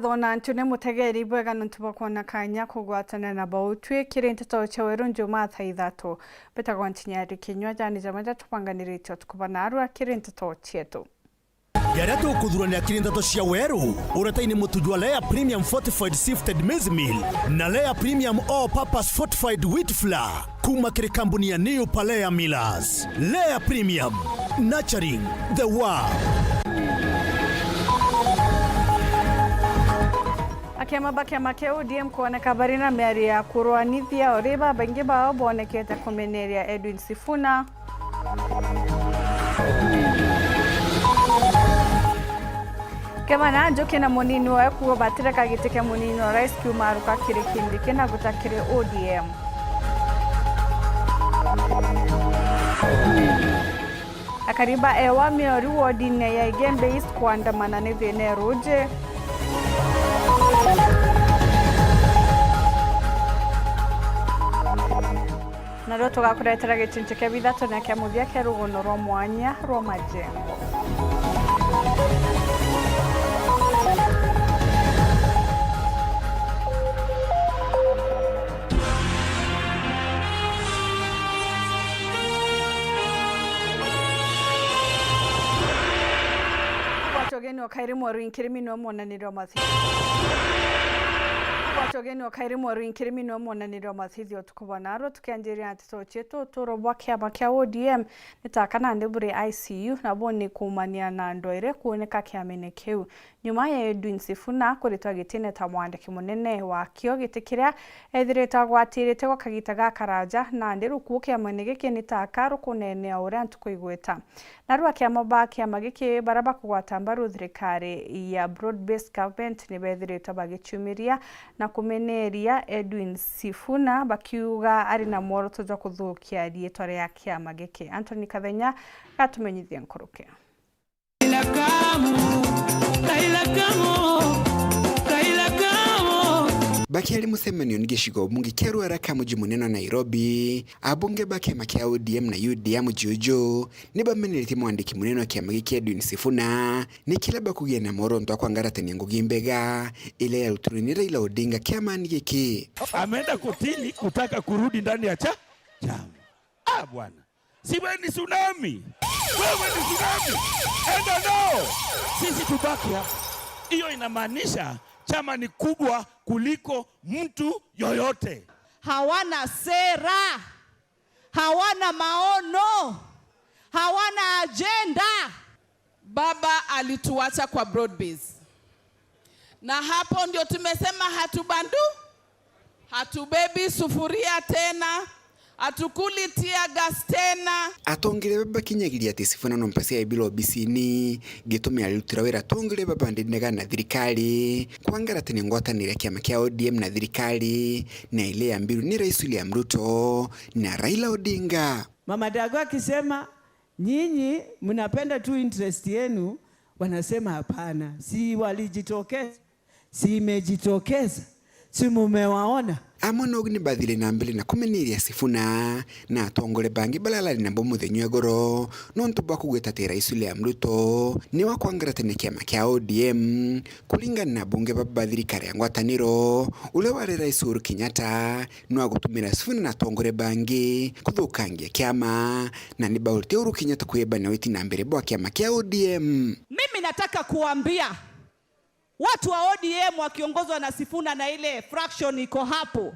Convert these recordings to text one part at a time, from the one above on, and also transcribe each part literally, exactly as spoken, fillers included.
Thona ntu ni mutegeri bwega nontu bwa kwona kanya kugwatana na bau twi kiri nteto cia weru Njumaa thaa ithatu. Mbitagwa Ntinyari Kinyua, jani jamwe jatubanganiritie utuku bwa narua kiri nteto cietu. Jaria tukuthuranira kiri nteto cia weru, uretaini mutu jwa Lea Premium Fortified Sifted Maize Meal na Lea Premium All Purpose Fortified Wheat Flour. Kuma kiri kambuni ya New Palea Millers. Lea Premium, nurturing the world. Akiama ba kiama kia O D M kwoneka bari na miario ya kurwanithia, uri babaingi bao bonekete kumeneria Edwin Sifuna. Gavana Njuki na munini wawe kuuga batireka giti kia munini wa rais kiumaruka kiri Kindiki na guta kiri O D M. Akari ba Ewa Miori wodine ya Igembe East kwandamana ni thina ya ruuji. Nario tugakuretera gicunci kia bithatu na kia muthia kia rugono rwa mwanya rwa majengo. Gwatwa ugeni o kairi mweru inkirimi niwe mwonanirio wa mathithio. Gwatwa ugeni o kairi mweru inkirimi niwe mwonanirio wa mathithio utuku bwa narua, tukianjiria na nteto cietu. Uturo bwa kiama kia O D M ni ta kana nandi buri I C U, nabo ni kuumania na ndwaire kuoneka kiamene kiu. Nyuma ya Edwin Sifuna kuritwa gitine ta mwandiki munene wakio, giti kiria ethirite agwatirite gwa kagita gakaraja, nandi rukuu kiamene giki ni ta aka rukunenea uria ntuku igwita. Narua kiama ba kiama giki baria bakugwata mbaru thirikari ya broad-based government ni bethiritwe bagiciumiria na kumeneria Edwin Sifuna, bakiuga ari na mworoto jwa kuthukia riitwa ria kiama giki. Anthony Kathenya gatumenyithie nkuruki. Bakiari mucemanio ni gicigo bunge kia Ruaraka muji munene wa Nairobi, abunge ba kiama kia O D M na U D A muji uju ni bameneretie mwandiki munene wa kiama giki Edwin Sifuna ni kila bakugia na mworoto wa kwangaratania ngugi mbega iria yarutirwe ni Raila Odinga kiamani giki. Ameenda kotini kutaka kurudi ndani ya cha-, chama. Ah, bwana. Si wewe ni tsunami? Wewe ni tsunami? Enda nao. Sisi tubaki hapa. Hiyo inamaanisha chama ni kubwa kuliko mtu yoyote. Hawana sera. Hawana maono. Hawana ajenda. Baba alituacha kwa broad base. Na hapo ndio tumesema hatubandu-, hatubebi sufuria tena, hatukuli tear gas tena. Atongeria baba bakinyagiria ati Sifuna no mpesa ya ibirwo obisini, gitumi arirutira wira atongeria baba ndinega na thirikari, kwangaratania ngwataniro ya kiama kia O D M na thirikari, na ile ya mbiru ni Rais William Ruto na Raila Odinga. Mama Dago akisema, "Nyinyi mnapenda tu interest yenu," wanasema, "Hapana, si walijitokeza, si imejitokeza, si mumewaona?" Amwe nogu ni bathire na mbere na kumeneria Sifuna na atongore bangi baria arari nabo muthenya wa igoro, nontu bwa kugweta ati Rais William Ruto ni wa kwangaratania kiama kia O D M, kuringana na bunge baba ba thirikari ya ngwataniro, uria wari Rais Uhuru Kenyatta, no agutumira Sifuna na atongore bangi kuthukangia kiama, na ni baurite Uhuru Kenyatta kwiyeba na witi na mbere bwa kiama kia O D M. Mimi nataka kuambia watu wa O D M wakiongozwa na Sifuna na ile fraction iko hapo,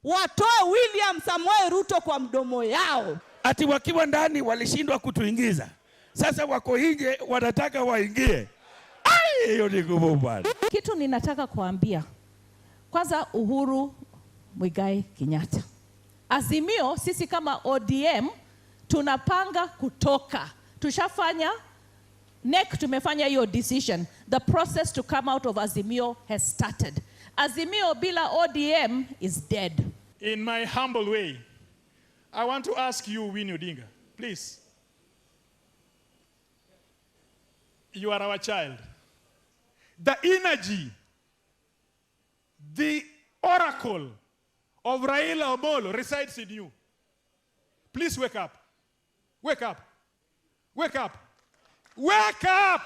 watoe William Samoei Ruto kwa mdomo yao. Ati wakiwa ndani walishindwa kutuingiza, sasa wako nje wanataka waingie. Ai, hiyo ni ngumu bwana. Kitu ninataka kuambia, kwanza Uhuru Muigai Kenyatta. Azimio, sisi kama O D M, tunapanga kutoka. Tushafanya, NEC tumefanya hiyo decision. The process to come out of Azimio has started. Azimio bila O D M is dead. In my humble way, I want to ask you, Winnie Odinga, please. You are our child. The energy, the oracle of Raila Amolo resides in you. Please wake up. Wake up. Wake up. Wake up.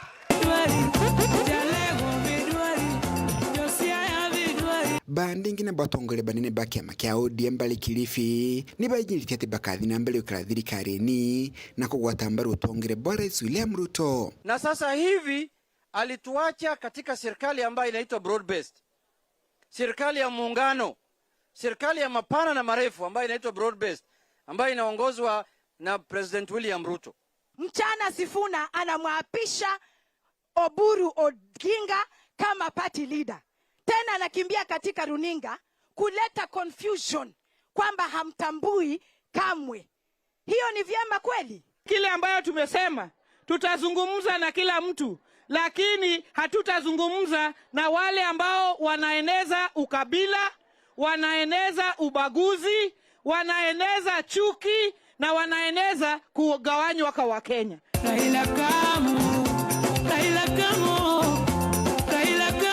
Baandingi na batongoria banene ba kiama kia O D M bari Kilifi ni baijiritie ati bakathi na mbere gwikara thirikarini na kugwata mbaru utongere bwa Rais William Ruto. Na sasa hivi alituacha katika serikali ambayo inaitwa broad based, serikali ya muungano, serikali ya mapana na marefu ambayo inaitwa broad based, ambayo inaongozwa na President William Ruto. Mchana Sifuna anamwapisha Oburu Oginga kama party leader. Tena anakimbia katika runinga kuleta confusion kwamba hamtambui kamwe. Hiyo ni vyema kweli? Kile ambayo tumesema, tutazungumza na kila mtu, lakini hatutazungumza na wale ambao wanaeneza ukabila, wanaeneza ubaguzi, wanaeneza chuki na wanaeneza kugawanywa kwa Wakenya. Raila Kamu, Raila Kamu, Raila Kamu.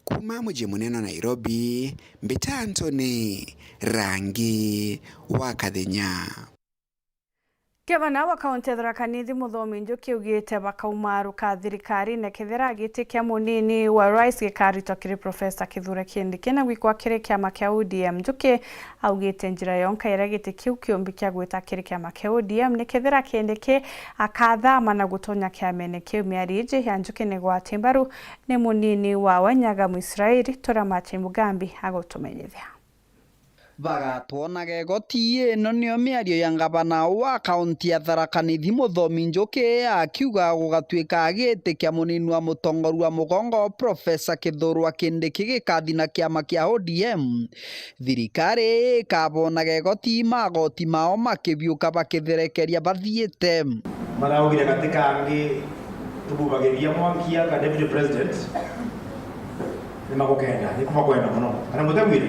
Kuma muji munene wa Nairobi, mbita Anthony Rangi wa Kathenya. Gavana wa kaunti ya Tharaka Nithi Muthomi Njuki augite bakaumaruka thirikarine kethira giti kia munini wa rais gikaritwa kiri Professor Kithure Kindiki na gwikwa kiri kiama kia O D M. Njuki augite njira yonka iria giti kiu kiumbi kia gwita kiri kiama kia O D M ni kethira Kindiki akathama na gutonya kiamene kiu. Miario iji ya Njuki ni gwati mbaru ni munini wawe Nyaga Mwisraeli Toramache Mugambi agutumenyithia. Bagatwonage igoti. Ino niyo miario ya ngavana wa kaunti ya Tharaka Nithi Muthomi Njuki akiuga gugatuika giti kia munini wa mutongoria wa mugongo Professor Kithure Kindiki gikathi na kiama kia O D M, thirikari ikabonaga igoti magoti mao makibiuka bakitherekeria bathiite. Maraugire gati kangi tububagiria mwanki aka Deputy President. Ni magukenda, ni kumakwenda mono. Kana mutagwire?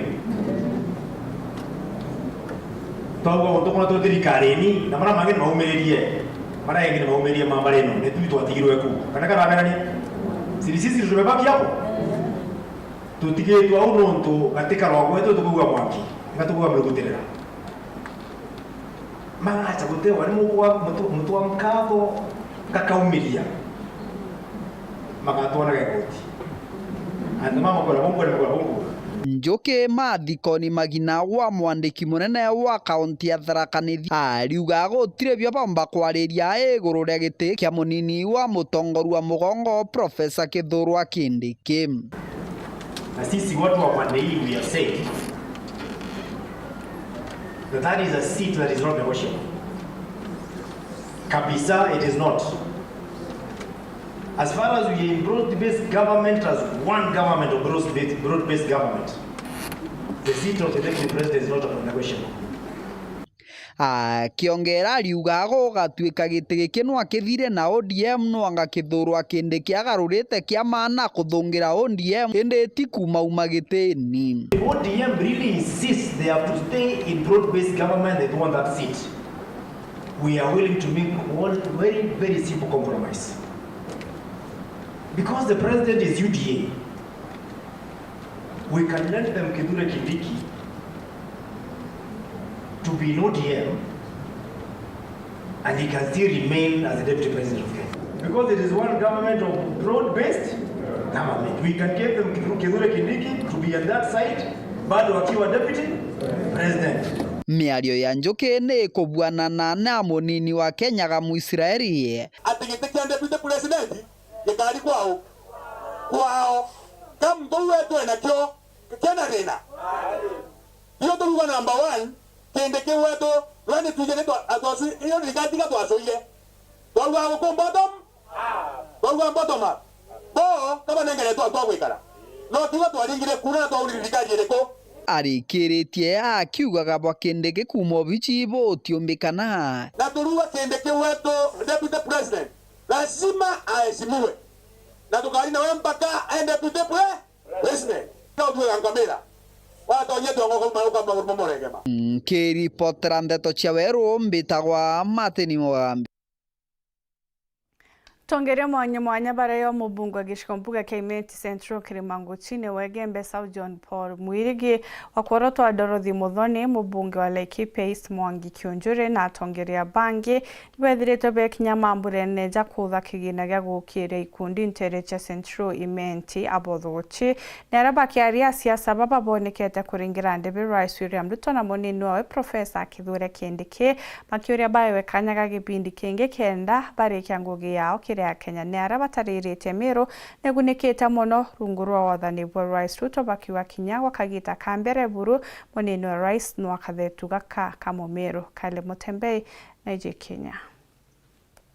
Twauga guntu kuna twi thirikarini, na mara mangi ni maumiririe, mara engi ni maumiririe ma mari ino, ni tui twatigirwe ku. Kana karaberani? Siri sisi tumebaki hapo. Tutigitwe au nontu gatika rwa gwetu tukuigua mwanki, ega tukuigua murigutirira. Magacha gutewa ni mukwa mutu, mutu wa nkatho gakaumiria. Magatwanaga igoti. Antu mamakwira bonkwira makwira bonkwira. Njuki mathikoni magina wa mwandiki munene wa kaunti ya Tharaka Nithi ariuga gutiri bio baumba kwariria iguru ria giti kia munini wa mutongoria wa mugongo Professor Kithure Kindiki. Na sisi watu wa pande hii we are saying that that is a seat that is not negotiable. Kabisa, it is not. As far as we are in broad-based government, as one government of broad-based, broad-based government, the seat of the deputy president is not negotiable. Akiongera ariuga gugatuika giti giki no akithire na O D M no anga Kithure Kindiki agarurite kiama na kuthungira O D M indi ti kumauma gitini. If O D M really insists they have to stay in broad-based government, they want that seat, we are willing to make one very, very simple compromise. Because the president is U D A, we can let them Kithure Kindiki to be in O D M and he can still remain as the deputy president of Kenya. Because it is one government of broad-based government. We can get them Kithure Kindiki to be on that side, bado akiwa deputy president. Miario ya Njuki ni kubuanana na munini wa Kenya ga Muisraeli. Ati giti kia deputy president gikari kwao? Kwao. Ka muntu wetu enakio kiana thina. Iyo turuga number one, Kindiki wetu, rwani twije ni twa-, atwacu-, iyo thirikari tiga twacuire. Twauga guku bottom, twauga bottom up. Bo, kabanengeretwe atwa gwikara. No tiga twaringire kura na twaurire thirikari iriku. Arikiritie akiugaga bwa Kindiki kuuma obici butiumbikana. Na turuga Kindiki wetu, deputy president, lazima aheshimiwe. Na tukari nawe mpaka aende deputy pre-, president. Ka utue ngamira. Watonyetwe ngoko maruka maguru mamoregema. Nkiripotera ndeto cia weru, mbitagwa Martin Mugambi. Atongeria mwanya mwanya baria yo mubunge wa gicigo mbuga kia Imenti Central Kirima Nguchine wa Igembe South John Paul Mwirigi, wa kworotwa Dorothy Muthoni, mubunge wa Laikipia East Mwangi Kiunjuri na atongeria bangi, nibethiritwe bekinya mamburene ja kutha kigina gia gukiria ikundi ntere cia Central Imenti abothuguchi. Ni aria bakiaria, asiasa baba bonekete kuringira ndebe Rais William Ruto na munini wawe Professor Kithure Kindiki, makiuria baewe kanya ga gipindi kingi kenda barikia ngugi yao kiri Akenya. Ni aria batariritie Miru nigunikite mono rungu rwa wathani bwa Rais Ruto, bakiuga kinya gwa kagita ka mbere buru, munini wa Rais no akathetu gaka ka Mumiru. Kale Mutembei, Nigeria, Kenya.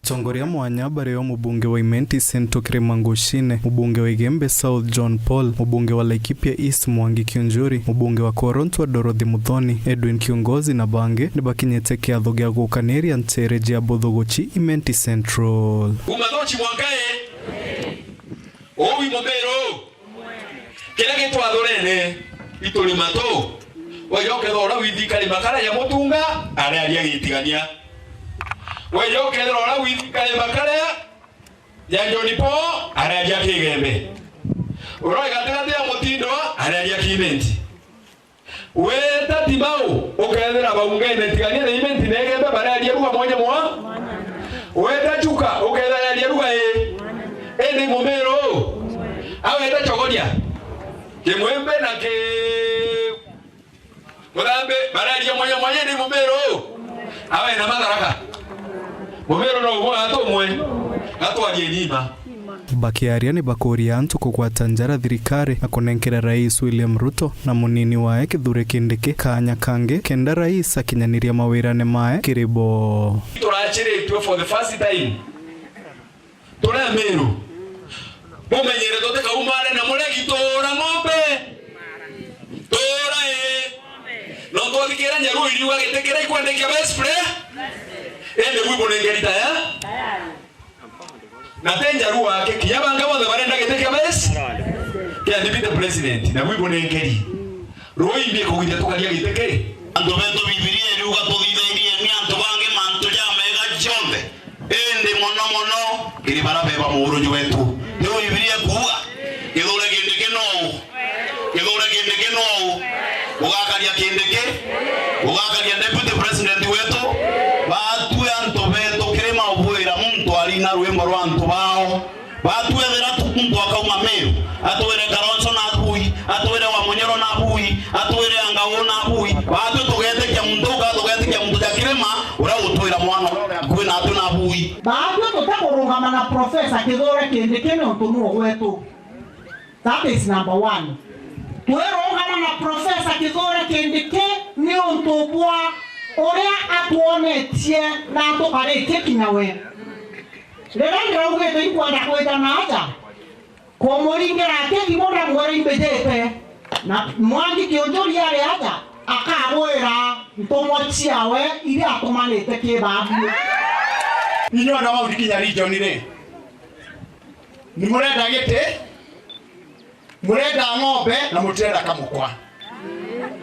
Atongoria mwanya bario mubunge wa Imenti Central Kirima Nguchine, mubunge wa Igembe South John Paul, mubunge wa Laikipia East Mwangi Kiunjuri, mubunge wa Korontwa Dorothy Muthoni, Edwin Kiongozi na bangi nibakinyite kiatho gia gukaniria ntere jia buthuguchi Imenti Central. Kuma thochi mwankae, uwi Mumiru. Kiria gitwathurene, ituri matu. Weja ukethira uria withi karima karia ya Mutunga, arearia Gitigania. Weja ukethira uria withi karima karia ya John Paul, arearia Kigembe. Uria wi gatigati ya Mutindwa, arearia Kimenti. Weta Timau, ukethira baungene Tigania na Imenti na Igembe barearia lugha mwanya mwa. Weta Chuka, ukethira arearia lugha i. Indi Mumiru, aweta Chogoria, Kimwembe na ki Muthambi, barearia mwanya mwanya, indi Mumiru, awe na Matharaka. Mumiru no umwe, gatumwe, gatwarie nyima. Bakiaria ni bakuria antu kugwata njara thirikari na kunenkera Rais William Ruto na munini wae Kithure Kindiki kanya kangi kenda Rais akinyaniria mawirane mae kiri bo. Turachiritue for the first time. Turi Amiru. Mumenyere tutikaumare na muregi, tuura ng'ombe. Tuura ii. No twathikira Nyaruo iriuga giti kiria ikwendekia best pre. Indi bwi bunengerita ya. Na ti Njaruo ake, kinya banga bonthe barenda giti kia vice, kia deputy president, na bwi bunenkeri. Ruimbi kugithia tukaria giti ki? Antu betu Bibilia iriuga tuthithairie ni antu bangi mantu jamega jonthe, indi mono mono kiri bara beba muuru jwetu. Niu Bibilia ikuuga, Kithure Kindiki nou. Kithure Kindiki nou? Ugakaria Kindiki? Ugakaria deputy president wetu? Batue antu betu kiri maubwira muntu arina rwimbo rwa antu bao. Batue ethira tu muntu akauma Meru, atwire Kalonzo na bui, atwire Wamunyoro na bui, atwire Angau na bui. Batue tugetikia muntu uka, tugetikia muntu ja kirima uria utwira mwana uria uri akui natwe na bui. Batue tutakurugama na Professor Kithure Kindiki niuntu nuu gwetu. That is number one. Twirungama na Professor Kithure Kindiki niuntu bwa uria atwonetie na atukaritie kinya we. Riria ndiraugite inkwenda kwija na aja, kumuringira akithimo ndamwira imbijite, na Mwangi Kiunjuri ari aja, akagwira ntumwa ciawe iria atumanite ki baabui. Inyuĩ ana wa Udikinya region ri, ni murenda giti? Murenda ng'ombe na mutirenda kamukwa.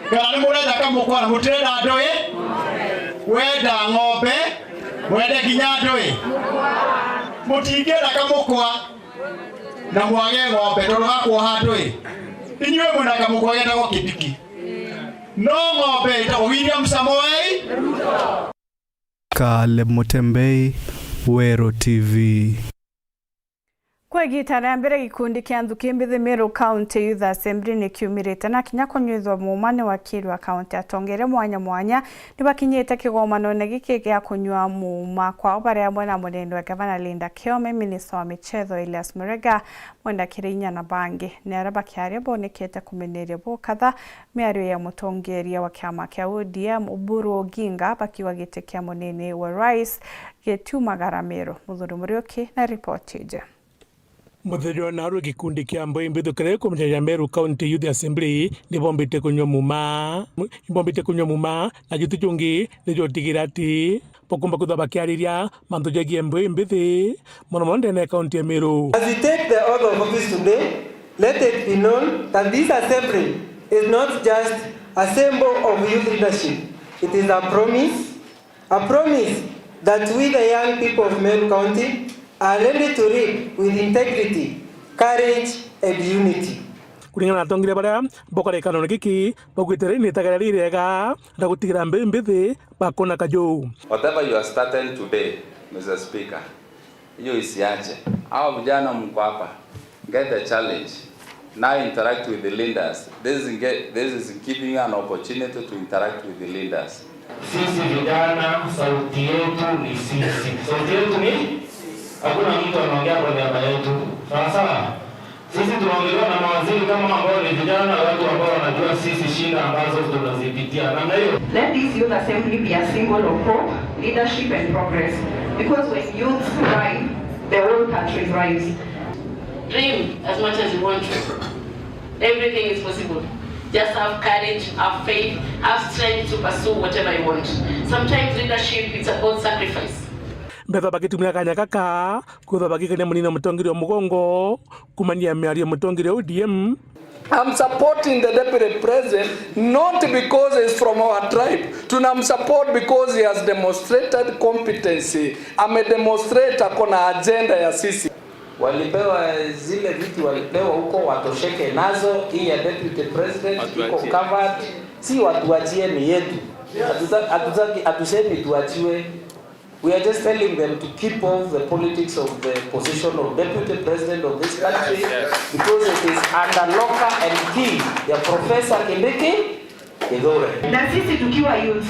Kana ni murenda kamukwa na mutirenda ndui? Wenda ng'ombe, wende kinya ndui. Mutingenda kamukwa na mwage ng'ombe tondu gakwoha ndui. Inyuĩ mwina kamukwa getagwo Kindiki. No ng'ombe itagwo William Samoei. Caleb Mutembei, Weru T V. Kwa igita ria mbere, gikundi kia nthuki mbithi Meru County Youth Assembly ni kiumirite na kinya kunyuithwa muuma ni wakiri wa county. Atongeria mwanya mwanya ni bakinyite kigomanone giki gia kunyua muuma kwao, bari amwe na munini wa gavana Linda Kiome, minista wa michetho Elias Murega, Mwenda Kirinya na bangi. Ni aria bakiaria bonekete kumeneria bukatha miario ya mutongeria wa kiama kia O D M Oburu Oginga, bakiuga giti kia munini wa rais gitiumagara Meru. Muthuri Muriuki na ripoti iji. Muthenya wa narua gikundi kia mbui mbithu kiria gikumenyithia Meru County Youth Assembly ni bombite kunyua muuma. Ni bombite kunyua muuma, na giti kiungi ni gutigira ati bakumba kwithwa bakiariria mantu jegie mbui mbithi, mono mono ndene ya kaunti ya Meru. As we take the oath of office today, let it be known that this assembly is not just a symbol of youth leadership. It is a promise, a promise that we, the young people of Meru County, are ready to lead with integrity, courage and unity. Kuringana na atongeria baria baukara gikanone giki, baugite riri ni itageria ririega ria gutigira mbiu mbithi bakona kaju. Whatever you are starting today, Mister Speaker, hiyo isiache. Hao vijana mko hapa, get the challenge. Now interact with the leaders. This is, get, this is giving you an opportunity to interact with the leaders. Sisi vijana, sauti yetu ni sisi. Sauti yetu ni? Hakuna mtu anaongea kwa niaba yetu. Sawa sawa? Sisi tunaongelewa na mawaziri kama ambao ni vijana, watu ambao wanajua sisi shida ambazo tunazipitia. Namna hiyo. Let this youth assembly be a symbol of hope, leadership and progress. Because when youth thrive, the whole country thrives. Dream as much as you want to. Everything is possible. Just have courage, have faith, have strength to pursue whatever you want. Sometimes leadership, it's about sacrifice. Mbetha bagitumira kanya gaka kwithwa bagikania munini wa mutongeria wa mugongo kumania miario ya mutongeria O D M. I'm supporting the deputy president not because he's from our tribe. Tunamsupport because he has demonstrated competency. Amedemonstrate ako na agenda ya sisi. Walipewa zile viti walipewa huko, watosheke nazo. Hii ya deputy president iko covered. Si watuachie, ni yetu. Hatuta-, hatutaki, hatusemi tuachiwe. We are just telling them to keep off the politics of the position of deputy president of this country, because it is under lock and key ya Professor Kindiki Kithure. Na sisi tukiwa youth,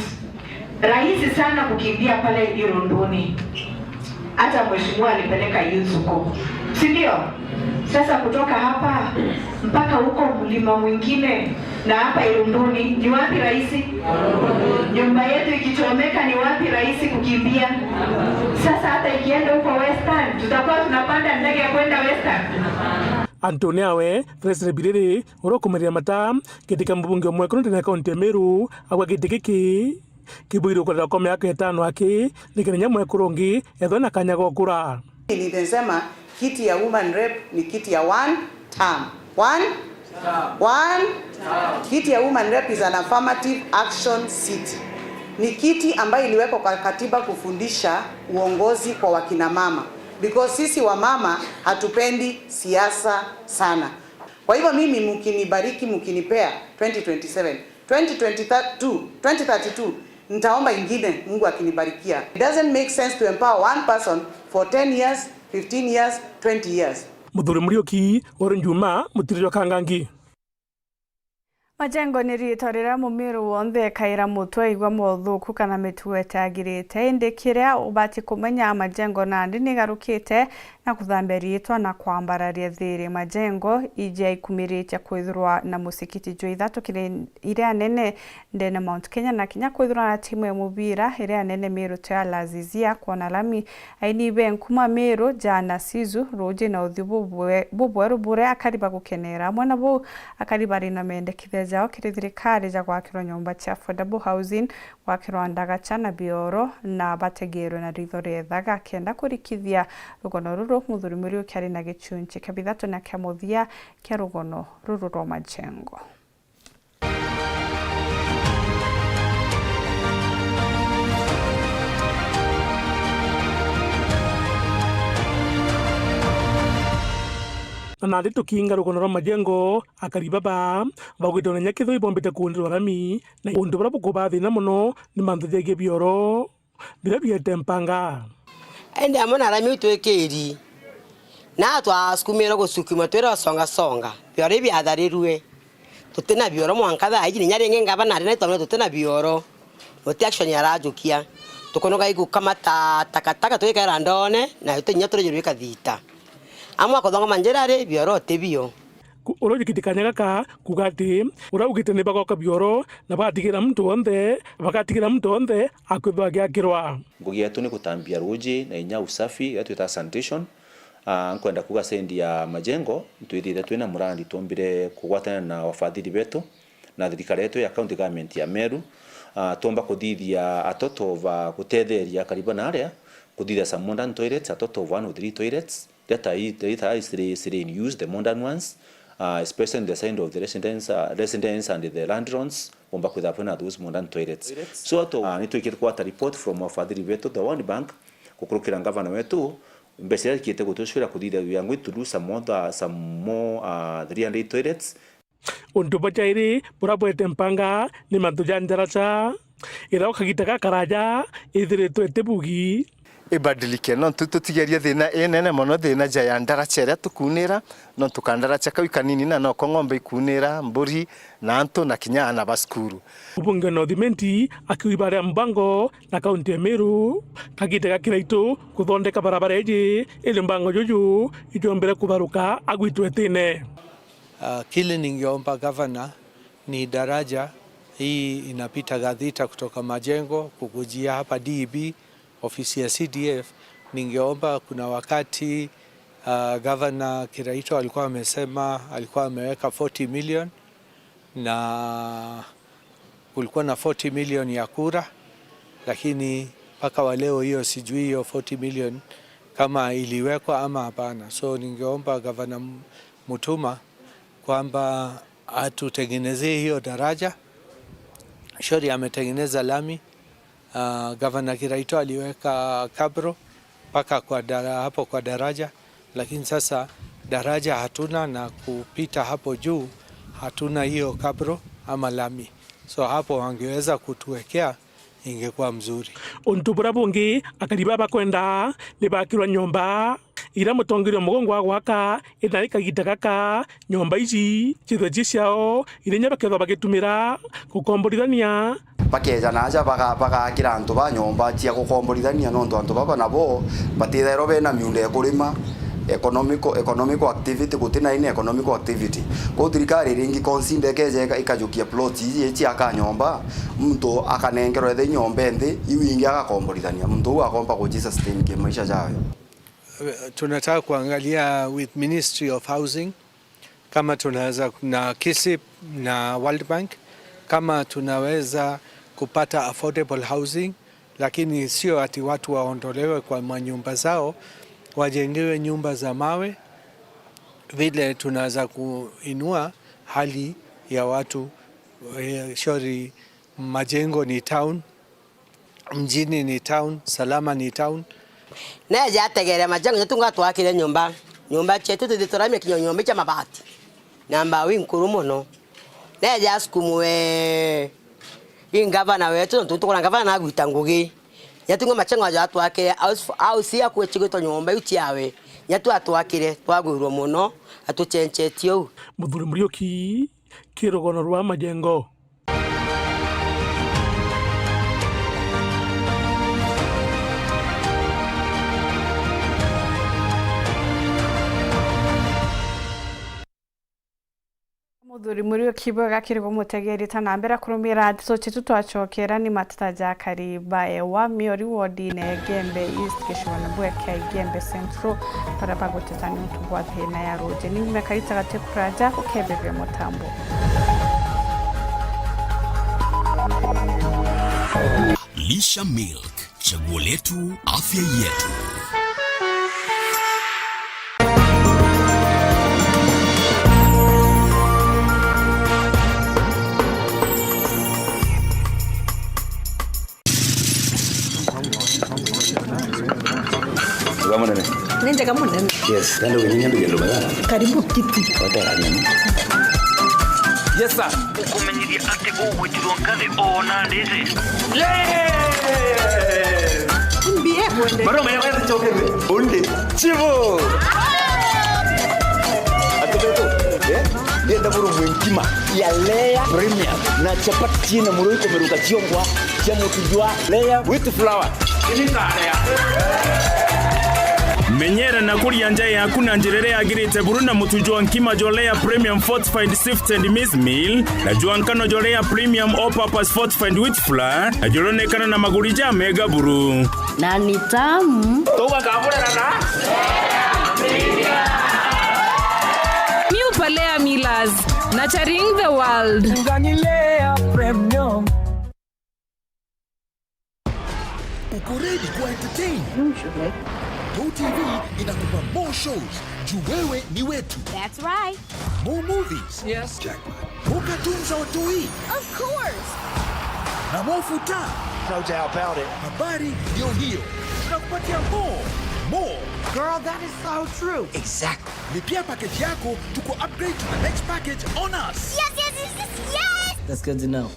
rahisi sana kukimbia pale Irunduni. Hata mheshimiwa alipeleka youth huko, si ndio? Sasa kutoka hapa mpaka huko mlima mwingine na hapa Irunduni ni wapi rahisi? Nyumba yetu ikichomeka ni wapi rahisi kukimbia? Sasa hata ikienda huko Western, tutakuwa tunapanda ndege ya kwenda Western? Anthony Awe, Felix Biriri, uria ukumerera mata giti kia mubunge umwe kiri ndene ya kaunti ya Meru, agwa giti giki kibuirwe kurira kwa miaka itano aki, nikenda inya mwekuru ungi ethwe na kanya ga gukura. Nilisema kiti ya woman rep ni kiti ya one term. One? One? Kiti ya woman rep is an affirmative action seat. Ni kiti ambayo iliwekwa kwa katiba kufundisha uongozi kwa wakina mama, because sisi wamama hatupendi siasa sana. Kwa hivyo mimi, mkinibariki, mkinipea twenty twenty-seven, twenty twenty-two, twenty thirty-two, nitaomba ingine Mungu akinibarikia. It doesn't make sense to empower one person for ten years, fifteen years, twenty years. Muthuri Muriuki, Oro Njuma, Mutiri jwa Kangangi. Majengo ni riitwa riria mumiru wonthe ekaira mutwe aigua mothuku kana mitugo itagirite, indi kiria ubati kumenya, Majengo nandi nigarukite na kuthambia riitwa na kwambararia thiri. Majengo iji aikumiritie kwithirwa na musikiti jwa ithatu kiri iria nene ndene Mount Kenya, na kinya kwithirwa na timu ya mubira iria nene Miru Tea Lazizia kwona lami. Aini be nkuma Miru, Jana Sizu, ruuji na uthiu bubwe-, bubweru buria akari bagukenera. Amwe na buu, akari bari na mendekithia jao kiri thirikari ja gwakirwa nyomba cia affordable housing, gwakirwa ndagacha na bioro, na bategerwe na ritho riethaga kenda kurikithia rugono ruru. Muthuri Muriuki ari na gichunchi kia bithatu na kia muthia kia rugono ruru rwa Majengo. Na nandi tukiinga rugono rwa Majengo, akari baba baugite ona inya kethirwa ibombite kuundirwa rami, na untu buria bukubathina mono ni mantu jegie bioro biria biete mpanga. Indi amwe na arami twikiri, na twasukumirwe gusukuma twirwa songa songa, bioro biatharirue. Tutina bioro mwanka thaa iji, na inya ringi ngavana ari na itwamwira tutina bioro. Guti action arajukia. Tukonoga igukamata takataka tugikaira ndone, na tuti inya turijurwika thita. Amwe akothongoma njira ri, bioro ti bio. Ku-, uria ujikite kanya gaka kuuga ati uria augite ni bagoka bioro na bagatigira muntu wonthe, bagatigira muntu wonthe akwithwa agiakirwa. Ngugi yetu ni gutambia ruuji na inya usafi, iria twitaga sanitation. Ah, nkwenda kuuga sendi ya Majengo, twithite twina murandi twombire kugwatana na wafadhili betu na thirikari yetu ya county government ya Meru. Ah, twomba kuthithia a total of, ah, gutetheria akari bana aria, kuthithia some modern toilets, a total of one oh three toilets. That are, that are still, still in use, the modern ones, uh, especially in the side of the residents, uh, residents and the landlords, bomba kwithirwa kwina those modern toilets. Toilets. So, to, uh, nitwikite kwata report from wafadhili wetu, the World Bank, gukurukira ngavana wetu, Mbeca iria cikiite gutucwira kuthithia wia ngui through some other, some more, uh, three hundred toilets. Untu bwa jairi buria bwete mpanga ni mantu ja ndaraca iria o kagita gakaraja ithiritwe itibugi. Ibadilike, nontu tutigerie thina inene mono, thina ja ya ndaraca iria tukunira, nontu kandaraca kau ikanini na noko ng'ombe ikunira, mburi na antu na kinya aana ba cukuru. Mubunge North Imenti akiuga ibaria mbango na kaunti ya Meru kagite ga kiraitu kuthondeka barabara iji, ili mbango juju ijombere kubaruka agwitwe itine. Ah, kile ningeomba gavana ni daraja hii inapita Gathita kutoka Majengo kukujia hapa D E B, ofisi ya C D F. Ningeomba, kuna wakati, ah, gavana Kiraitu alikuwa amesema, alikuwa ameweka forty million na kulikuwa na forty million ya kura, lakini mpaka wa leo hiyo sijui hiyo forty million kama iliwekwa ama hapana. So ningeomba gavana M-, Mutuma kwamba atutengenezee hiyo daraja. Shori ametengeneza lami. Ah, gavana Kiraitu aliweka kabro mpaka kwa dara-, hapo kwa daraja, lakini sasa daraja hatuna na kupita hapo juu hatuna hiyo kabro ama lami. So hapo wangeweza kutuwekea, ingekuwa mzuri. Untu buria bungi akari baba bakwenda ni bakirwa nyomba iria mutongeria mugongo wa gwaka, ithari kagita gaka nyomba iji cithwe ci ciao, iria inya bakethwa bagitumira gukomborithania. Bakeja na aja baga-, bagakira antu ba nyomba cia gukomborithania, nontu antu baba nabo batithairwa bena miunda ya kurima, economical, economical activity, guti na any economical activity. Kwou thirikari ringi consider ikeja ika-, ikajukia plot iji ciaka nyomba, muntu akanengerwa ithe nyomba inthi, iu ingi agakomborithania, muntu uu akomba guji sustain kimaisha jawe. Tunataka kuangalia with Ministry of Housing, kama tunaweza na KISIP na World Bank, kama tunaweza kupata affordable housing, lakini sio ati watu waondolewe kwa manyumba zao, wajengewe nyumba za mawe, vile tunaweza kuinua hali ya watu. Eh, shori, Majengo ni town, mjini ni town, Salama ni town. Neeja ategere Majengo, nyetu ngatwakire nyomba. Nyomba cietu tuthi turamia kinya nyomba cia mabati. Na mbao inkuru mono. Neeja asukumwe i ngavana wetu, nontu tukona ngavana nagwita ngugi. Nyetu ngo Majengo aja atwakire house, house ya kwicigitwa nyomba iu ciawe. Nyetu atwakire, twagwirwe mono, atucencetie uu. Muthuri Muriuki, ki rugono rwa Majengo. Muthuri Muriuki bwega kiri gumutegeria ta na mbere kurumira ndeto cietu twacokera ni mateta ja akari ba Ewa Miori wodine Igembe East gicigone bwe kia Igembe Central, baria baguteta niuntu bwa thina ya ruuji. Ni ngumekari tagati kuraja ukebebia mutambo. Lisha Milk, chaguo letu, afya yetu. Wega munene. Ni njega munene. Yes, nenda uginyia ndugu ndo baya. Karibu kiti. Wata nini? Yes, sir. Ukumenyithia ati ugwitirwo ngathi o na ndiri. Yes! Mbie bwende. Maroma ya wewe choke undi. Chivo. Atubeto. Eh? Ndienda buru mwenkima ya Lea Premium na chapati na muro ikomeruka ciongwa cia mutu jwa Lea with flour. Menyera na kuria nja yaku na njira iria yagirite buru na mutu jwa nkima jwa Lea Premium Fortified Sifted Maize Meal na jwa nkano jwa Lea Premium All Purpose Fortified Wheat Flour, na juronekana na maguri ja mega buru. Na ni tamu. Tuga kaburera na New Palea Millers, nurturing the world. Ngani Lea Premium. Uko ready kwa entertain? Usually. Go T V inakupa more shows. Juu wewe ni wetu. That's right. More movies. Yes. Jackpot. More cartoons za watoi. Of course. Na more futa. No doubt about it. Habari ndio hiyo. Tunakupatia more. More. Girl, that is so true. Exactly. Lipia package yako, tuku upgrade to the next package on us. Yes, yes, yes, yes, yes! That's good to know.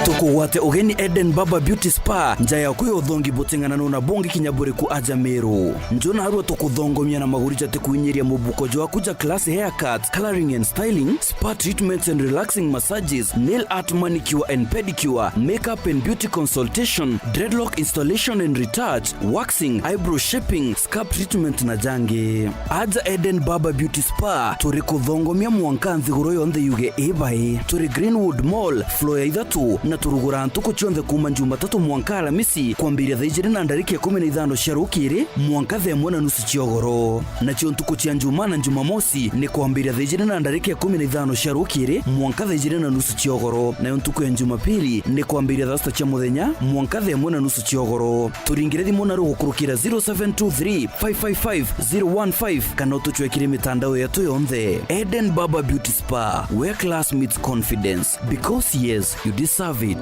Tukugwate ugeni Eden Barber Beauty Spa, nja yaku ya uthongi buting'ananu na bungi kinya buriku aja Meru. Nju narua tukuthongomia na maguri jati kuinyiria mubuko jwaku ja class haircuts, coloring and styling, spa treatments and relaxing massages, nail art, manicure and pedicure, makeup and beauty consultation, dreadlock installation and retouch, waxing, eyebrow shaping, scalp treatment na jangi. Aja Eden Barber Beauty Spa, turi kuthongomia mwanka nthiguru yonthe yuge ibai. Turi Greenwood Mall, floor ya ithatu, na turugura ntuku cionthe kuuma Jumatatu mwanka Alamisi, kwambiria thaa ijiri na ndarika ikumi na ithano cia rukiri mwanka thaa imwe na nusu cia ugoro. Nacio ntuku cia Njumaa na Jumamosi ni kwambiria thaa ijiri na ndarika ikumi na ithano cia rukiri mwanka thaa ijiri na nusu cia ugoro, nayo ntuku ya Jumapili ni kwambiria thaa sita cia muthenya mwanka thaa imwe na nusu cia ugoro. Turingire thimu naru gukurukira zero seven two three, five five five, zero one five, kana utucwekire mitandao yetu yonthe. Eden Barber Beauty Spa, where class meets confidence. Because yes, you deserve it.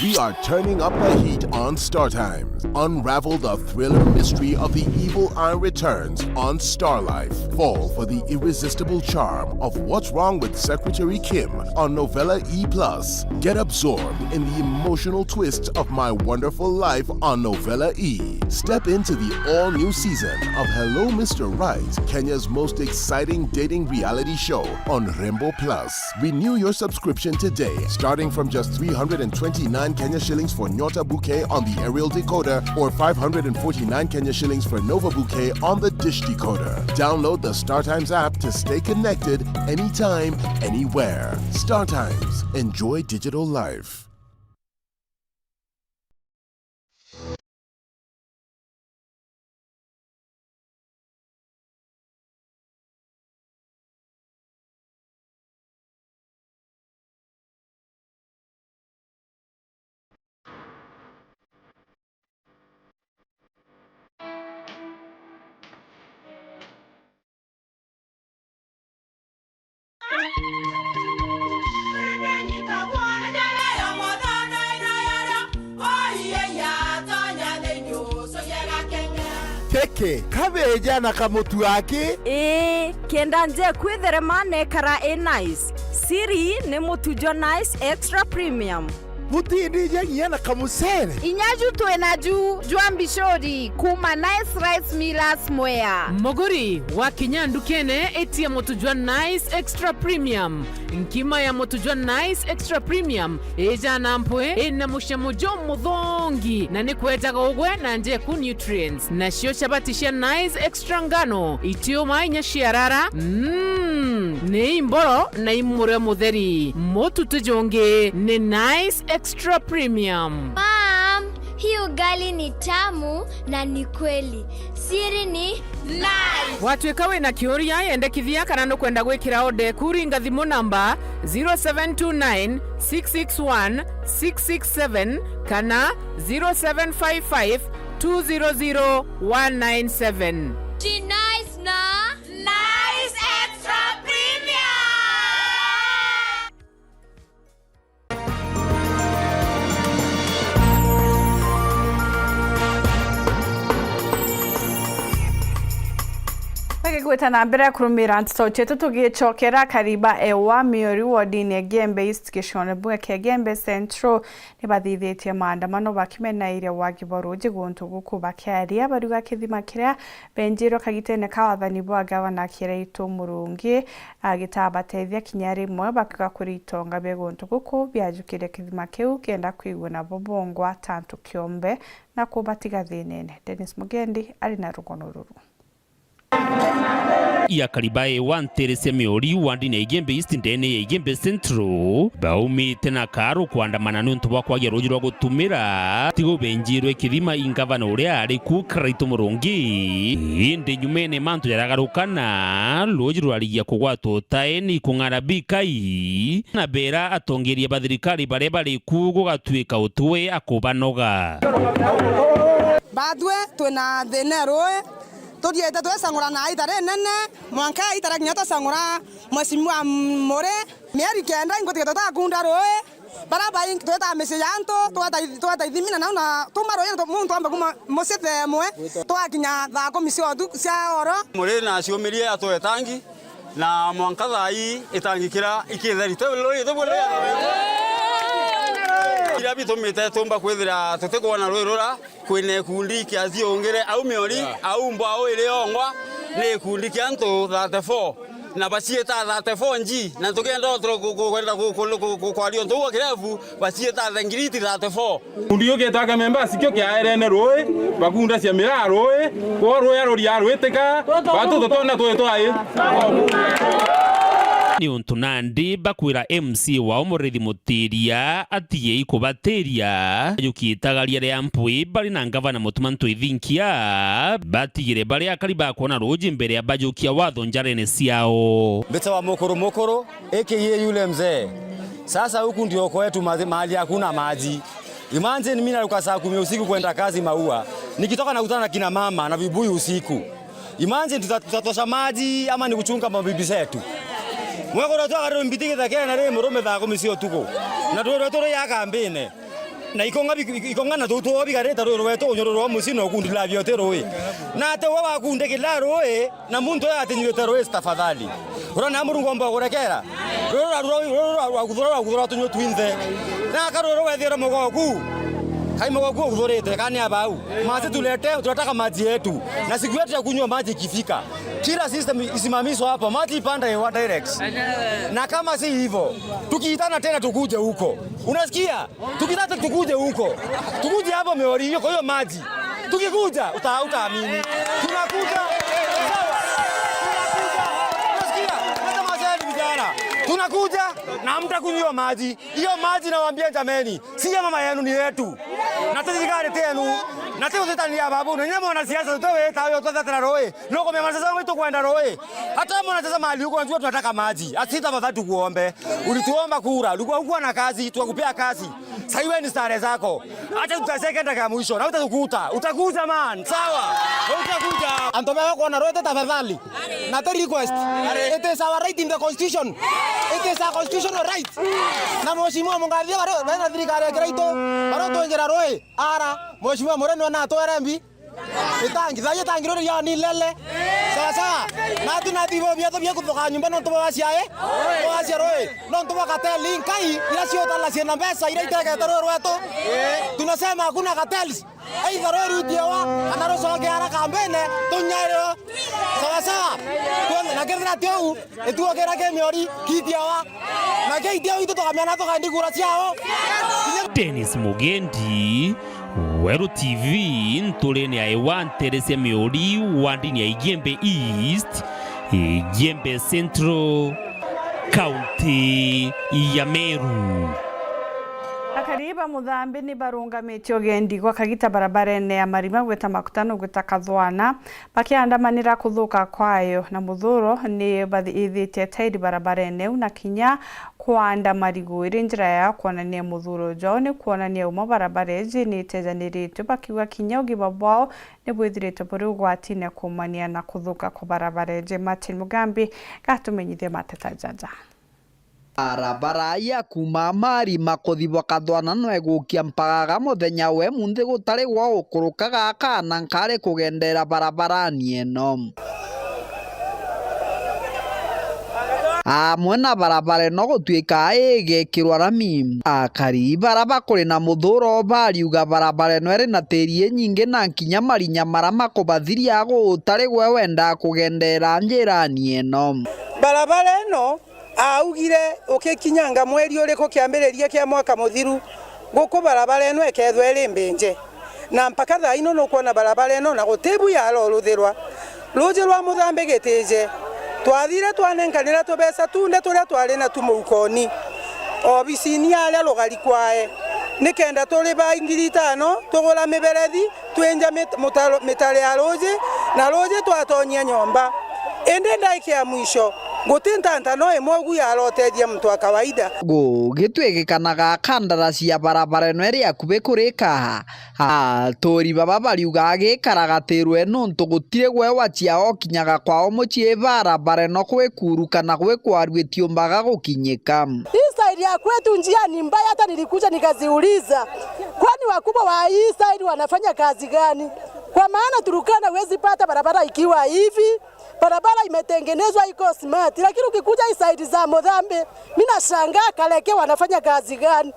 We are turning up the heat on Star Times. Unravel the thriller mystery of the evil eye returns on Star Life. Fall for the irresistible charm of What's Wrong with Secretary Kim on Novella E plus. Get absorbed in the emotional twist of My Wonderful Life on Novella E. Step into the all-new season of Hello Mister Right, Kenya's most exciting dating reality show on Rembo Plus. Renew your subscription today, starting from just three hundred and twenty-nine Kenya shillings for Nyota Bouquet on the aerial decoder or five hundred and forty-nine Kenya shillings for Nova Bouquet on the dish decoder. Download the StarTimes app to stay connected anytime, anywhere. StarTimes. Enjoy digital life. Kiki, kabeeja na kamutu aki? Ii, kenda nje kwitherema nekara i nice. Siri ni mutu jwa Nice Extra Premium. Butindija nginya na kamucere? Inya ju twi na ju jwa mbicuri kuuma Nice Rice Millers Mwea. Muguri, wakinya ndukene, itia mutu jwa Nice Extra Premium. Nkima ya mutu jwa Nice Extra Premium ijaa na mpwi, ina mucamo jumuthongi, na ni kwejaga ugwe na njeku nutrients. Nacio chabati cia Nice Extra ngano, itiuma inya ciarara, mm, ni imboro na imurio mutheri. Mutu ti jungi, ni Nice Extra Premium. Mom, hii ugali ni tamu na ni kweli. Siri ni Nice. Watwika wina kiuria, yendekithia kana nukwenda gwikira order eku, ringa thimu namba zero seven two nine, six six one, six six seven kana zero seven five five, two zero zero, one nine seven. Ji Nice na Nice Extra Premium. Tugigwita na mbere kurumira nteto cietu, tugicokera Kariba Ewa Miori wodini ya Gembe East, gicigoone bua kia Gembe Central, ni bathithitie maandamano bakimenairia wagi bwa ruuji guntu guku. Bakiaria, bariuga kithima kiria benjirwe kagitene ka wathani bwa gavana Kiraitu Murungi, agitabatethia kinya rimwe, bakiuga kuri itonga bia guntu guku biajukirie kithima kiu kenda kwigua nabo bongwa ta antu kiombe na kubatiga thinene. Dennis Mugendi ari na rugono ruru. Ya Kariba Ewa ntere cia Miori wandini ya Igembe East ndene ya Igembe Central, baumite na karu kwandamana niuntu bwa kwagia ruuji rwa gutumira tigo benjirwe kithima i ngavana uria ari ku Kiraitu Murungi. Indi nyumene mantu jaragarukana, ruuji rwarigia kugwatwa utaeni kung'ara bikai, na bera atongeria ba thirikari baria bari ku gugatwika utwe akubanoga. Batwe twina thina ya ruui, tuthiite twicang'ura na itara rinene, mwanka itara kinya twacang'ura Mheshimiwa Mure. Mieri kenda ingutigite tutakunda ruui, Bara baingi tweta micii ya antu, tweta, tweta ithimina nau na tuma ruuji, muntu ambe kuma mucii thaa imwe, twakinya thaa kumi cia uthu-, cia oro. Muri na ciumirie atwe tangi, na mwanka thaa ii itangi kira ikitheri. Ti ruuji, ti ruuji. Iria bitumite tumba kwithira tutikwona ruuji rura, kwina ikundi kia ciungire, au Miori, au Mbwau iri yongwa, ni ikundi kia antu thirty-four. Na baciita thirty-four G, na tukienda tu-, ku-, ku-, kwenda ku-, ku-, ku-, ku-, kwaria untu buu kirefu, baciita the ngiriti thirty-four. Kundi giu gitwa Kamemba, cikio kiaerene ruuji, bakunda cia miraa ruuji, kwou ruuji ruria rwitika, batu tutona twi twai. Ni untu nandi bakwira M C wao Muriithi Mutiria atigei kubatiria, yukitagaria ria mpwi bari na ngavana Mutuma Ntwithinkia, batigire bari akari bakwona ruuji mbere ya bajukia watho njarene ciao. Mbitawa mukuru mukuru, A K A yule mzee. Sasa huku ndio kwetu mazi-, mahali hakuna maji. Imagine mimi naruka saa kumi usiku kwenda kazi Maua. Nikitoka nakutana na kina mama na vibuyu usiku. Imagine tuta-, tutatosha maji ama ni kuchunga mabibi zetu? Mwekora tu akariro mbiti githakene na ri murume thaa kumi cia utuku. Na rwiro rwetu rwi ya kambine. Na ikonga bi-, ikonga na tutu bigarite rwiro rwetu unyururu wa mucii na ukundi la bioti rui. Na ate we wakunde kila rui, na muntu uyu atinyuite rui tafadhali. Urona Murungu omba gurekera. Ruru rwa, ruru rwa, rwa, rwa kuthura, rwa kuthura tunywe twinthe. Na akaruru wethira mugoku. Kai mugoku ukuthurite, kani abau. Maji tulete, tunataka maji yetu. Na siku yetu ya kunywa maji ikifika, kila system isimamishwe hapa, maji ipande hewa direct. Na kama si hivyo, tukiitana tena tukuje huko. Unasikia? Tukitaka tukuje huko. Tukuje hapo Miori hiyo kwa hiyo maji. Tukikuja, uta-, utaamini. Tunakuja. Sawa. Tunakuja. Unasikia? Hata mazee ni vijana. Tunakuja na hamtakunywa maji. Hiyo maji nawaambia jameni, si ya mama yenu, ni yetu. Na ti thirikari ti yenu. Na ti utetani ya babu. Na nyinyi mwanasiasa, tutoe tayo, tutetera roi. Nukumenya mwanasiasa wangu itukwenda roi. Hata mwanasiasa mahali huko, unajua tunataka maji. Asi tafadhali tukuombe. Ulituomba kura, ulikuwa hukuwa na kazi, tukakupea kazi. Sasa iwe ni stare zako. Acha tuteseke dakika ya mwisho, na utatukuta. Utakuja man, sawa? Utakuja. Antu baba kuona roi ti tafadhali. Na ti request. It is our right in the constitution. It is a constitutional right. Na mheshimiwa Mungathia bari, bari na thirikari ya Kiraitu, bari twingira roi. Ara, mheshimiwa Mureno na atwere mbi. Itangi, thaa itangi ruri ya ni lele. Sawa sawa. Na tu na thibo bia tu bia kuthoka nyumba no tuba cia e. Wa cia roi. No tuba kateli nkai, ila sio tala cia na pesa, ila itekete roi rwetu. Tunasema hakuna cartels. Either roi rutiewa, kana rucoke haraka mbene, tunyairwo. Sawa sawa. Tuone, na kethira ti uu, ituo kira ki Miori, kitiawa. Na kitia uu, itu tukamenya tukaendi kura ciao. Dennis Mugendi, Weru T V, nturene ya Ewa, ntere cia Miori, wandini ya Igembe East, Igembe Central, kaunti ya Meru. Akari ba Muthambi ni barungamitie ugendi gwa kagita barabarene ya Marima gwita Makutano gwita Kathwana, bakiandamanira kuthuka kwayo na muthuro ni bathithitie tairi barabarene iu na kinya kuanda marigu iri njira yao kuonania muthuro jwao ni kuonania umo barabara iji ni itejaniritwe, bakiuga kinya ugima bwao ni bwithirite buri ugwatine kuumania na kuthuka kwa barabara iji. Martin Mugambi gatumenyithie mateta jaja. Barabara ya kuuma Marima kuthi bwa Kathwana no igukia mpagaga muthenya wa imunthi gutari gwa ukurukaga kana nkari kugendera barabarani ino. Amwe na barabara ino gutuika igekirwa rami. Akari bara bakuri na muthuro bariuga barabara ino iri na tiri inyingi na kinya marinya mara makubathiria gutari gwe wenda kugendera njirani ino. Barabara ino Augire, ukikinyanga mweri uriku kiambiriria kia mwaka muthiru, guku barabara ino ikethwa iri mbinje. Na mpaka thaa ino nukwona barabara ino na guti bu yaroruthirwa. Ruuji rwa Muthambi gitije. Twathire twanenkanira tubeca tunde turia twari natu muukoni, obisini aria rugari kwae, nikenda turiba ngiri itano tugura miberethi, twinja mit-, mutaro-, mitare ya ruuji, na ruuji twatonyia nyomba. Indi ndaika ya mwisho, guti ntantano imwe ugu yarotethia muntu wa kawaida. Gugitwikikanaga kandarasi ya barabara ino iri akubi kurika. Aturi baba bariuga gikaraga tirwe nuntu gutiri gwewa ciao kinyaga kwao mucii barabara ino gwikuru kana gwikwaru itiumbaga gukinyika. Hii side Ya kwetu njia ni mbaya, hata nilikuja nikaziuliza, kwani wakubwa wa hii side wanafanya kazi gani? Kwa maana Turkana huwezi pata barabara ikiwa hivi, barabara imetengenezwa iko smart, lakini ukikuja hii side za Muthambi, mimi nashangaa Kaleke wanafanya kazi gani?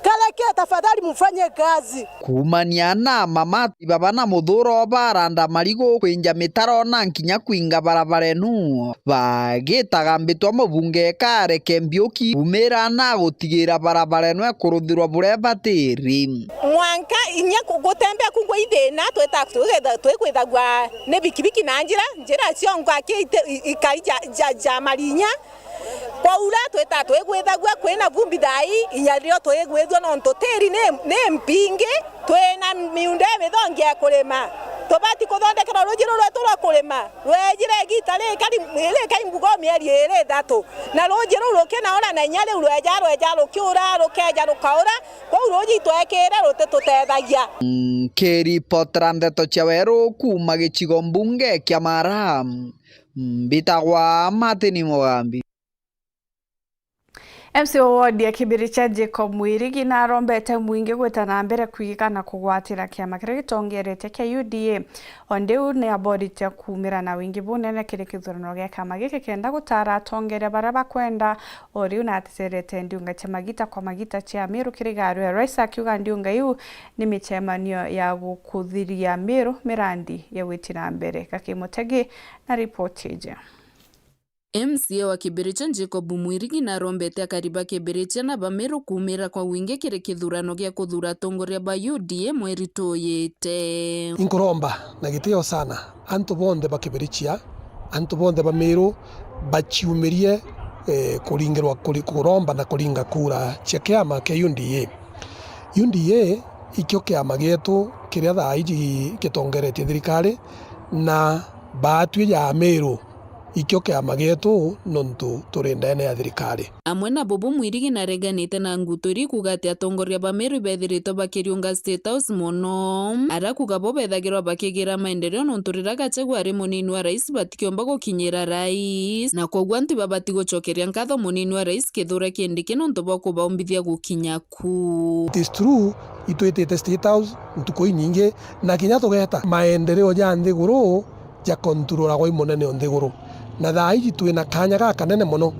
Kaleke, tafadhali mfanye kazi. Kuumania na mama baba na muthuro baranda marigu kwinja mitaro na nkinya kwinga barabara enu. Bagitagambitwa mubunge Kareke Mbiuki kumira na gutigira barabara enu ekuruthirwa buria batiri. Mwanka inya ku-, gutembea kungwa ithina, twita-, twitha-, twikwithagwa ni bikibiki na njira, njira ciongo aki ite-, i-, ikari ja, ja, ja marinya. Kwaura twita twigwithagua kwina vumbi thaa ii, inya ririo twigwithua nontu tiri ni, ni mpingi, twina miunda imithongi ya kurima. Tubati kuthondekerwa ruuji ruu rwetu rwa kurima, rwejire igita rikari, rikai mbugo mieri iri ithatu, na ruuji ruu rukinaura na inya riu rweja, rweja rukiura, rukeja rukaura, kwou ruuji itwekire rutitutethagia. Nkiripotera ndeto cia weru kuuma gicigo mbunge kia Mara. Mbitagwa Martin Mugambi. M C A wa ward ya Kibirichia Jacob Mwirigi narombete mwingi gwita na mbere kwigika na kugwatira kiama kiria gitongeretie kia U D A. O ndiu ni aboritie kuumira na wingi bunene kiri kithurano gia kiama giki kenda gutara atongeria baria bakwenda o riu na ateterete ndiunga cia magita kwa magita cia Meru kiri Garu ya Rais, akiuga ndiunga iu ni micemanio ya gukuthiria Meru mirandi ya gwiti na mbere. Gaki Mutegi na ripoti iji. M C A wa Kibirichia Jacob Mwirigi narombete akari ba Kibirichia na ba Meru kuumira kwa wingi kiri kithurano gia kuthura atongoria ba U D A mweri tuyite. Inkuromba na gitio sana antu bonthe ba Kibirichia, antu bonthe ba Meru baciumirie, eh, kuringirwa kuri-, kuromba na kuringa kura cia kiama kia U D A. U D A ikio kiama gietu kiria thaa iji gitongeretie thirikari, na baatwi ja Meru ikio kiama gietu nontu turi ndene ya thirikari. Amwe na bubu Mwirigi nareganite na nguto iria ikuuga ati atongoria ba Meru ibethiritwe bakiriunga State House mono, ara kuuga bo bethagirwa bakigira maendeleo nontu riria Gachagua ari munini wa rais batikiomba gukinyira rais, na kwoguo antu ibabati gucokeria nkatho munini wa rais Kithure Kindiki nontu bwa kubaumbithia gukinya ku. It is true, itwitite State House ntuku inyingi, na kinya tugeta maendeleo ja nthiguru ja controlagwa i munene o nthiguru. Na thaa iji twina kanya gakanene mono,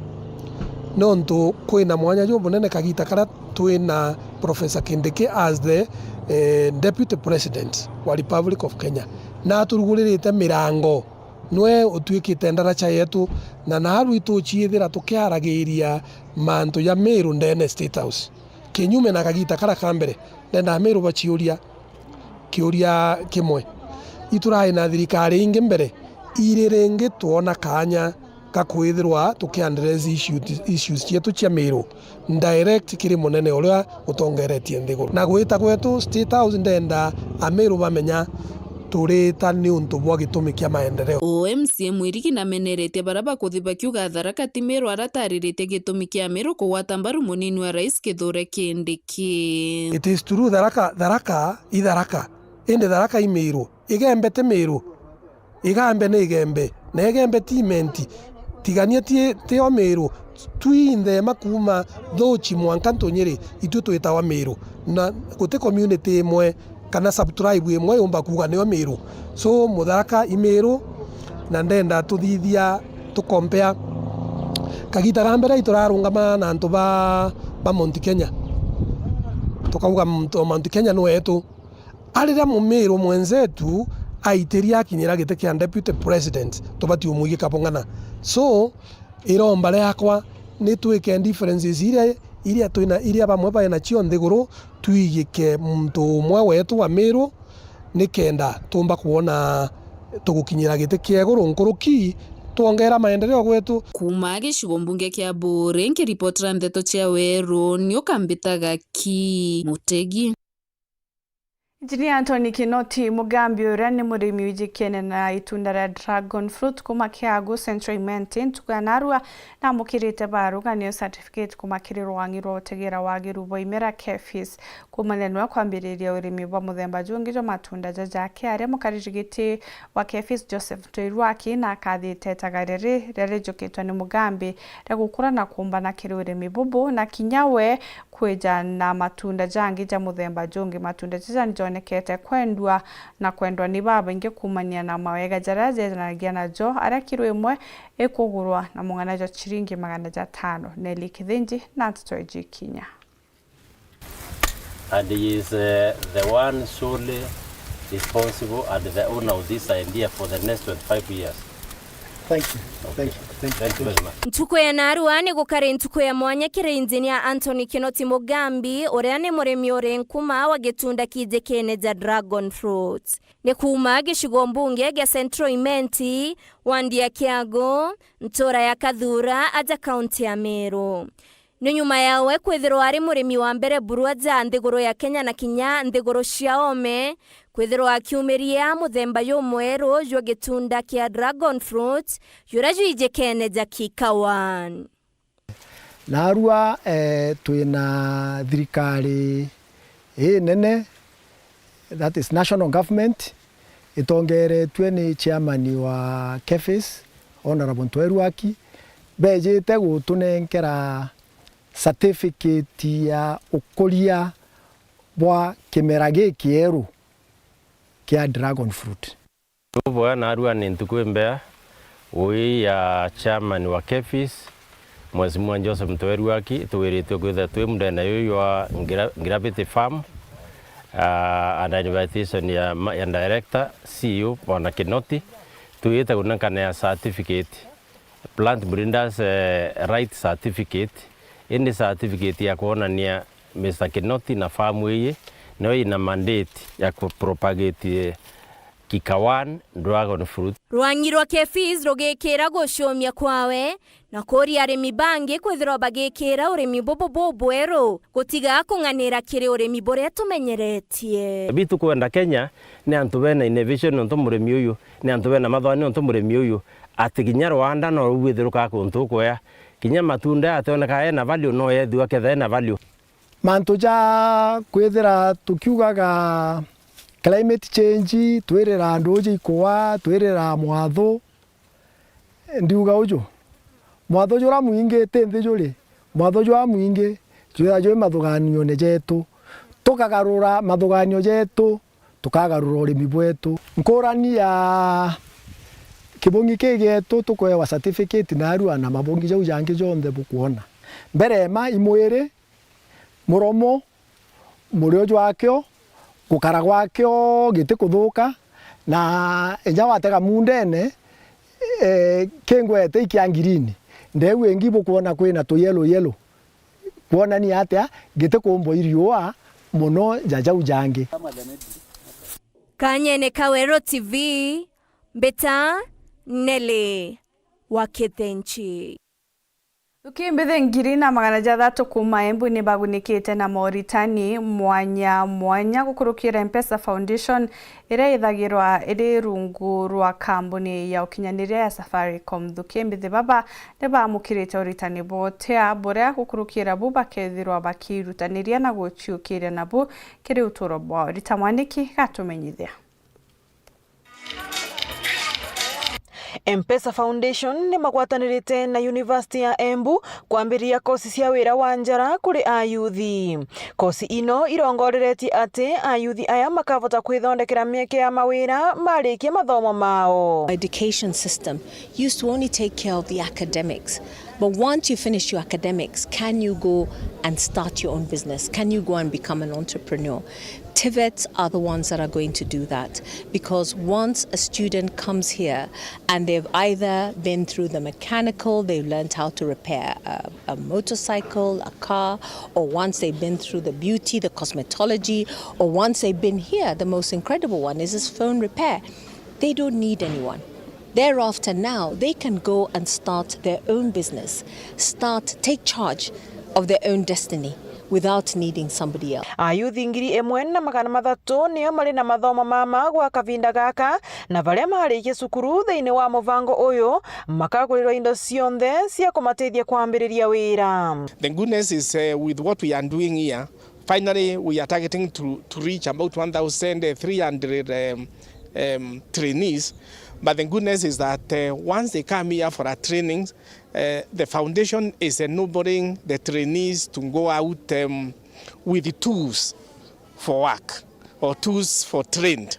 nontu kwina mwanya jumunene kagita karia twina Professor Kindiki as the, eh, Deputy President wa Republic of Kenya. Na aturuguririte mirango, nwe utuikite ndaracha yetu, na naarua ituciithira tukiaragiria mantu ja Meru ndene State House. Kinyume na kagita karia ka mbere, ndenda Meru baciuria kiuria kimwe. Iturai na thirikari ingi mbere, iri ringi twona kanya ga kwithirwa tukiaddress issues, issues cietu cia Meru direct kiri munene uria utongeretie nthiguru. Na gwita gwetu State House, ndenda Ameru bamenya turita niuntu bwa gitumi kia maendeleo. O M C A Mwirigi nameneretie baria bakuthi bakiuga Tharaka ti Meru, ara tariritie gitumi kia Meru kugwata mbaru munini wa rais Kithure Kindiki. It is true, Tharaka, Tharaka i Tharaka, indi Tharaka i Meru. Igembe ti Meru, Igambe ni Igembe, na Igembe ti Imenti. Tigania ti, ti o Meru, twi nthema kuuma Thuchi mwanka Ntunyiri, itwi twitawa Meru. Na guti community imwe kana sub-tribe imwe yumba kuuga niyo Meru. So, Mutharaka i Meru, na ndenda tuthithia, tukompea. Kagita ga mbere iturarungama na antu ba, ba Mount Kenya. Tukauga muntu wa Mount Kenya ni wetu. A riria Mumiru mwenzetu aitiria akinyira giti kia deputy president, tubati umwigika bung'ana. So, iromba riakwa ni twike differences iria, iria twina, iria bamwe baina cio nthiguru, twigike muntu umwe wetu wa Miru, nikenda tumba kwona tugukinyira giti kia iguru nkuruki, twongera maendeleo gwetu. Kuuma gicigo mbunge kia Buuri, nkiripotera ndeto cia Weru, ni ukambitaga ki Mutegi. Injinia Anthony Kinoti Mugambi, uria ni murimi wijikene na itunda ria dragon fruit kuma Kiagu, Central Imenti, ntuku ya narua namukirite baruga niyo certificate kuma kiri rwangi rwa utegera wagiru bwa imera, KEPHIS. Kuumania nwe kwambiriria urimi bwa muthemba jungi jwa matunda jaja, aria mukariri giti wa KEPHIS Joseph Ntoirwaki na akathite itaga riri riria rijukitwe ni Mugambi ria gukura na kuumbana kiri urimi bubu, na kinya we kwija na matunda jangi ja muthemba jungi. Matunda jaja nijonekete kwendwa na kwendwa ni babaingi kuumania na mawega jaria jejanagia najo, aria kiro imwe ikugurwa na mung'ana jwa ciringi magana jatano. Nelly Kithinji na nteto iji kinya. And he is, uh, the one solely responsible and the owner of this idea for the next twenty-five years. Thank you. Thank you. Thank you. Thank you very much. Ntuku ya narua ni gukari ntuku ya mwanya kiri Injinia Anthony Kinoti Mugambi, uria ni murimi uri nkuma wa gitunda kijikene ja dragon fruit. Ni kuuma gicigo mbunge gia Central Imenti, wandi ya Kiagu, ntura ya Kathura, aja kaunti ya Meru. Ni nyuma yawe kwithirwa ari murimi wa mbere buru aja nthiguru ya Kenya na kinya nthiguru cia oome, kwithirwa akiumiria muthemba jumweru jwa gitunda kia dragon fruit, juria jwijikene ja Kikawan. Narua, eh, twina thirikari inene, that is national government, itongeretue ni chairman wa KEPHIS, Honourable Ntoirwaki, bejite gutunenkera certificate ya ukuria bwa kimera gikieru kia dragon fruit. Ni uboya narua ni ntuku imbea ui ya chairman wa KEPHIS, Mheshimiwa Joseph Ntoirwaki, twiritwe kwithirwa twi mundene yuyu jwa Gra-, Gravity Farm, ah, under invitation ya ma-, ya director, C E O, Bwana Kinoti, twite kunenkana ya certificate, plant breeders, eh, right certificate, indi certificate ya kwonania Mister Kinoti na farm iyi niyo ina mandate ya ku propagate, eh, Kikawan dragon fruit. Rwangi rwa KEPHIS rugikira gucumia kwawe na kuria arimi bangi kwithirwa bagikira urimi bubu bubweru gutiga kung'anira kiri urimi buria tumenyeretie. Bitu kwenda Kenya ni antu bena innovation nontu murimi uyu, ni antu bena mathwani nontu murimi uyu, ati kinya rwanda no rwithiruka kuntu kuya, kinya matunda ationeka ena value no yethua ketha ena value. Mantu ja kwithira tukiugaga climate change, twirira nduuji ikua, twirira mwathu, ndiuga uju, mwathu juria mwingi ti nthi juri, mwathu juria mwingi jwithira jwi mathuganione jetu, tukagarura mathuganio jetu, tukagarura urimi bwetu. Nkurani ya kibungi kii gietu tukwewa certificate narua na mabungi jau jangi jonthe bukwona. Mbere ema imwiri, muromo, murio jwakio, gukara gwakio giti kuthuka, na inya watega mundene, eh, kingwete ikia ngirini, ndeu ingi bukwona kwina tu yellow yellow, kwonania atia giti kumbwa iriua mono ja jau jangi. Kanyene ka Weru T V, mbita Nelly wa Kithinji. Thuki mbithi ngiri na magana jathatu kuuma Embu ni bagunikite na moritani mwanya mwanya gukurukira M-Pesa Foundation, iria ithagirwa iri rungu rwa kambuni ya ukinyaniria ya Safaricom. Thuki mbithi baba ni baamukirite uritani bwa utea buria gukurukira bu bakethirwa bakirutaniria na guciukiria nabu kiri uturo bwao. Rita Mwaniki gatumenyithia. M-Pesa Foundation ni magwatanirite na University ya Embu kwambiriria kosi cia wira wa njara kuri ayuthi. Kosi ino irongoreretie ati ayuthi aya makavota kwithondekera mieke ya mawira marikia mathomo mao. Education system used to only take care of the academics. But once you finish your academics, can you go and start your own business? Can you go and become an entrepreneur? TVETs are the ones that are going to do that, because once a student comes here and they've either been through the mechanical, they've learned how to repair a, a motorcycle, a car, or once they've been through the beauty, the cosmetology, or once they've been here, the most incredible one is this phone repair. They don't need anyone. Thereafter, now they can go and start their own business, start, take charge of their own destiny. without needing somebody else. Ayuthi ngiri imwe na magana mathatu nio mari na mathomo mama gwa kavinda gaka, na baria marikie cukuru thiini wa mubango uyu makagurirwa indo cionthe cia kumateithia kwambiriria wira. The goodness is, uh, with what we are doing here, finally we are targeting to, to reach about one thousand three hundred, um, um, trainees. But the goodness is that, uh, once they come here for a training, uh, the foundation is enabling the trainees to go out, um, with tools for work or tools for trade,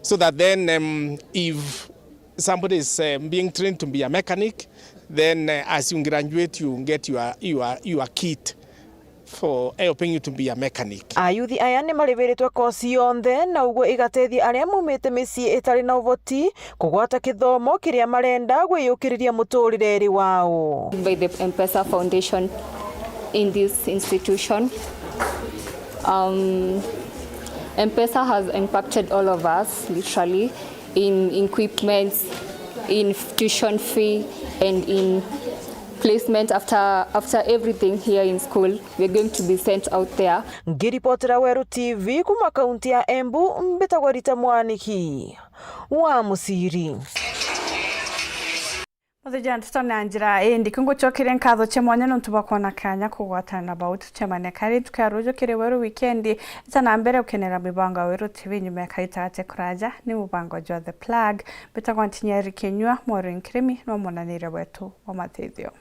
so that then, um, if somebody is, um, being trained to be a mechanic, then, uh, as you graduate, you get your, your, your kit for helping you to be a mechanic. Ayuthi aya ni maribiritwe kosi yonthe, na uguo igatethia aria maumite micii itari na uvoti kugwata kithomo kiria marenda gwiyukiriria muturireri wao. By the M-Pesa Foundation in this institution. Um, M-Pesa has impacted all of us, literally, in equipments, in tuition fee, and in placement. After, after everything here in school, we're going to be sent out there. Ngiripotera Weru T V kuma kaunti ya Embu, mbitagwa Rita Mwaniki wa Muciri. Muthija nteto na njira indi kingucokeria nkatho cia mwanya nontu bwa kwona kanya kugwatana na bau tucemania kari ntuku ya ruju kiri Weru Wikendi. Ita na mbere ukenera mibango ya Weru T V nyuma ya kaita gate kuraja ni mubango jwa The Plug. Mbitagwa Ntinyeri Kinyua, Maureen Kirimi no monaniria wetu wa matethio.